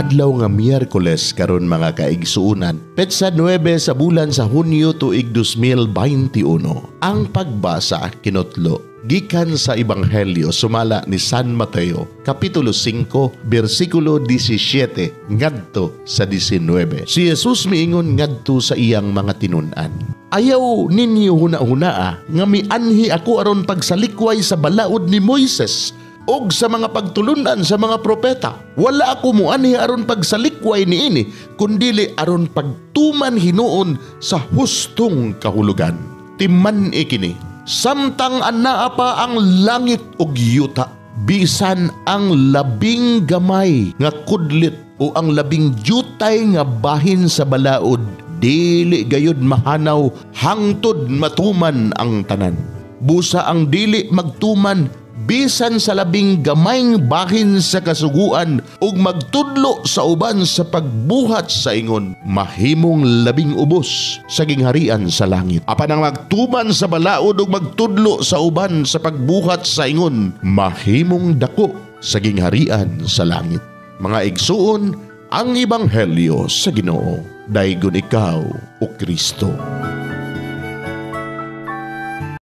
Adlaw nga Miyerkules karon, mga kaigsuonan. Petsa 9 sa bulan sa Hunyo, tuig 2021. Ang pagbasa kinutlo gikan sa Ebanghelyo sumala ni San Mateo, Kapitulo 5, bersikulo 17 ngadto sa 19. Si Jesus miingon ngadto sa iyang mga tinun-an, "Ayaw ninyo huna-hunaa nga mianhi ako aron pagsalikway sa balaod ni Moises og sa mga pagtulunan sa mga propeta. Wala ako muanhi aron pagsalikway niini, kundili aron pagtuman hinuon sa hustong kahulugan. Timan-i kini, samtang anaa pa ang langit ug yuta, bisan ang labing gamay nga kudlit o ang labing jutay nga bahin sa balaod dili gayud mahanaw hangtod matuman ang tanan. Busa ang dili magtuman bisan sa labing gamayng bahin sa kasuguan ug magtudlo sa uban sa pagbuhat sa ingon, mahimong labing ubos sa gingharian sa langit. Apan ang magtuman sa balaod ug magtudlo sa uban sa pagbuhat sa ingon, mahimong dako sa gingharian sa langit." Mga igsuon, ang ebanghelyo sa Ginoo. Daygon ikaw, o Kristo.